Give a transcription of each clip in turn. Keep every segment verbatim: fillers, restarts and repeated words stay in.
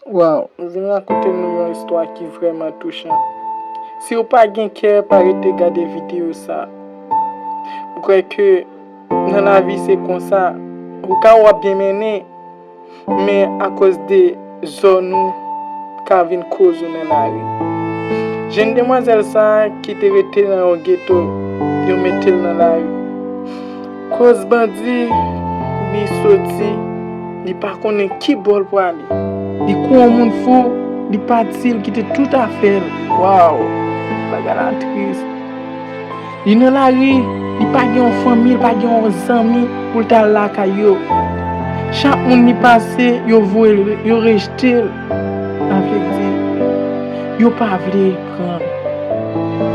Waw, m vin rakonte nou yon istwa ki vrèman touchan. Si w pa gen kè, pa rete gade videyo sa. M kwè ke nan lavi se konsa, ou ka wè w ap byen mennen, men akoz de zòn ou ka vin koz ou nan lari. Jèn demwazèl sa a ki te rete nan yon geto, yo mete l nan lari. Koz bandi, li soti, li pa konnen ki bò l prale. Li kou yon moun fou, li pati, li kite tout afè l. Waw, bagay la tris. Li nan lari, li pa gen yon fanmi, li pa gen yon zanmi pou l ta al lakay yo. Chak moun li pase, yo voye l, yo rejte l. Sa vle di, yo pa vle pran l.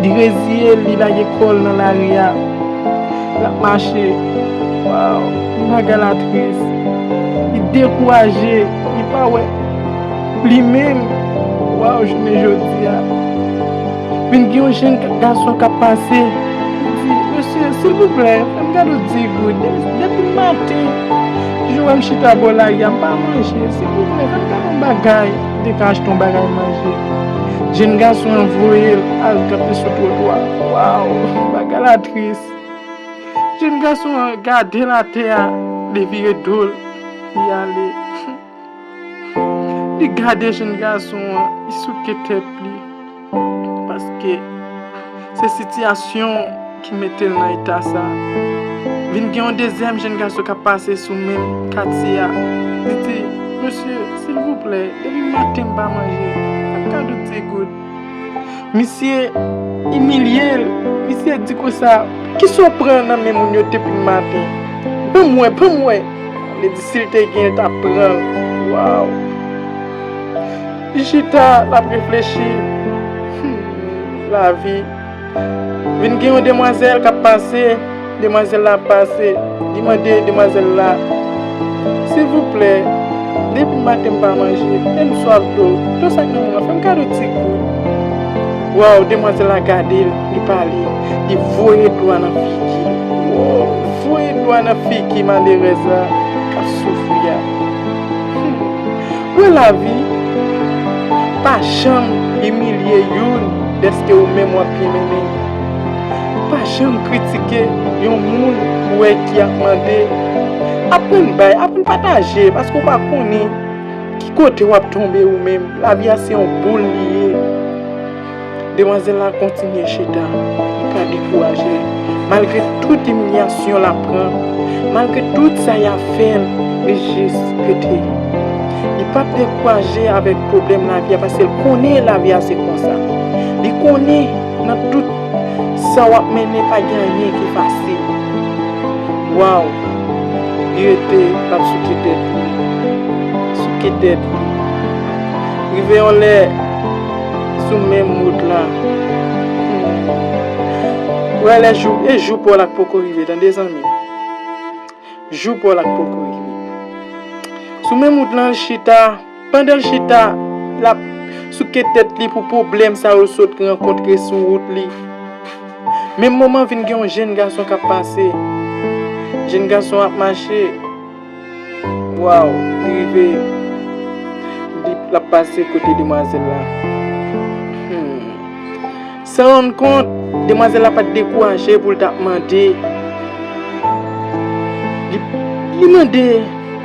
Li reziye l, li lage kò l nan lari a. L ap mache. Waw, bagay la tris. Li dekouraje, li pa wè li menm. Waw, jounen jodi a. Vin gen yon jèn gason k ap pase. Li di, "Mesye, silvouplè, fè m kado dis goud. Depi, depi maten, jou wè m chita bò lari a, m pa manje. Silvouplè, fè m kado yon bagay." Li te ka achte yon bagay manje. Jèn gason an voye l al kanpe sou twotwa. Waw, bagay la tris. Jèn gason an gade l atè a, li vire do l, li ale. Li gade jèn gason an, li souke tèt li. Paske se sitiyasyon ki mete l nan eta sa. Vin gen yon dezyèm jèn gason k ap pase sou menm katye a. Li di, "Mesye, silvouplè, depi maten m pa manje. Fè m kado dis goud." Misye imilye l. Misye di konsa, "Kisa w pran nan men moun yo depi maten? Ban m wè, ban m wè." Li di si l te gen, l t ap pran l. Waw. Li chita, l ap reflechi. Hmm, lavi. Vin gen yon demwazèl k ap pase. Demwazèl la ap pase. Li mande demwazèl la, "Silvouplè, depi maten m pa manje, e m swaf dlo. Dlo sa k nan men w, fè m kado ti gout." Waw, demwazèl la gade l, li pale, li voye dlo a nan figi l. Waw, voye dlo a nan figi malerèz la k ap soufri a. Hmm. Wè lavi, pa janm imilye youn dèske ou menm w ap byen mennen. Pa janm kritike yon moun ou wè ki ap mande. Aprann bay, aprann pataje, paske w pa konnen ki kote w ap tonbe ou menm. Lavi a se yon boul li ye. Demwazèl la kontinye chita, li pa dekouraje. Malgre tout imilyasyon l ap pran, malgre tout sa y ap fè l, li jis rete. Li p ap dekouraje avèk pwoblèm lavi a, paske l konnen lavi a se konsa. Li konnen nan tout sa w ap mennen, pa gen anyen ki fasil. Waw! Li rete, l ap souke tèt li. Souke tèt li. Rive yon lè, sou menm wout la. Hmm. Wè lè jou, e jou pa w la k poko rive, tande zanmi. Jou pa w la k poko rive. Sou menm wout lan, l chita. Pandan l chita, l ap souke tèt li pou pwoblèm sa yo sot rankontre sou wout li. Menm moman vin gen yon jèn gason k ap pase. Jèn gason ap mache. Waw, li rive, li, l ap pase kote demwazèl la. Hmm. San rann kont, demwazèl la pa t dekouraje pou l t ap mande. Li, li mande,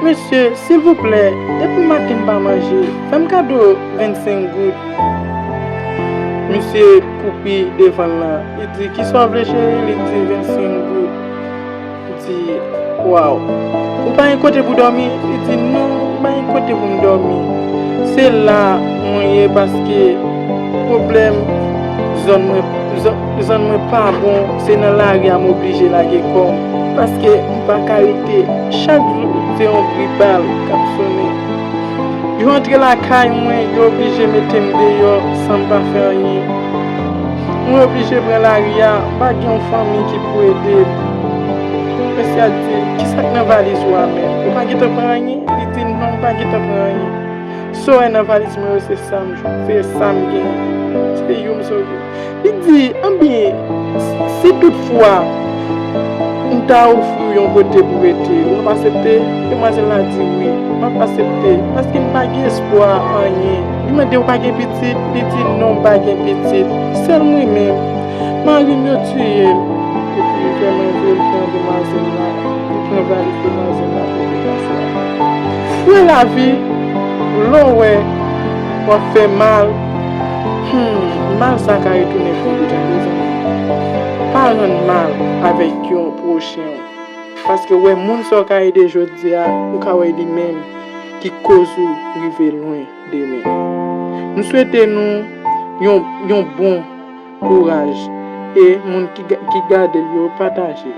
"Mesye, silvouplè, depi maten m pa manje, fè m kado vennsenk goud." Misye koupi devan l lan. Li di, "Kisa w vle, cheri?" Li di, "Vennsenk goud." Li di, "Waw, ou pa gen kote pou dòmi?" Li di, "Non, m pa gen kote pou m dòmi. Se la mwen ye paske pwoblèm zòn mwen, zòn, zòn mwen pa bon, se nan lari a m oblije lage kò m. Paske m pa ka rete, chak jou se yon bri bal k ap sonnen. Yo antre lakay mwen, yo oblije mete m deyò san m pa fè anyen. Mwen oblije pran lari a, m pa gen yon fanmi ki pou ede m." Mesye a di, "Kisa k nan valiz ou a menm? Ou pa gentan pran anyen?" Li di, "Non, m pa gentan pran anyen. Sa w wè nan valiz mwen yo, se sa m, se sa m genyen. Se yo m sove." Li di, "Anben, si toutfwa m ta ofri w yon kote pou rete, w ap aksepte? Demwazèl la di wi, m ap aksepte, paske m pa gen espwa anyen. Li mande w pa gen pitit, li di non, m pa gen pitit. Sèl mwen menm. Mari m yo tiye l. Epi li fè mwen vle l pran demwazèl la. Li pran valiz demwazèl la pou l te pase. Ou wè lavi, lè w wè w ap fè mal, hmm, mal sa ka retounen pou ou, tande zanmi. Pa rann mal avèk yon pwochen w. Paske w wè moun sa w ka ede jodi a, ou ka wè li menm ki koz ou rive lwen demen. M swete nou yon, yon bon kouraj e moun ki, ga- ki gade l yo pataje.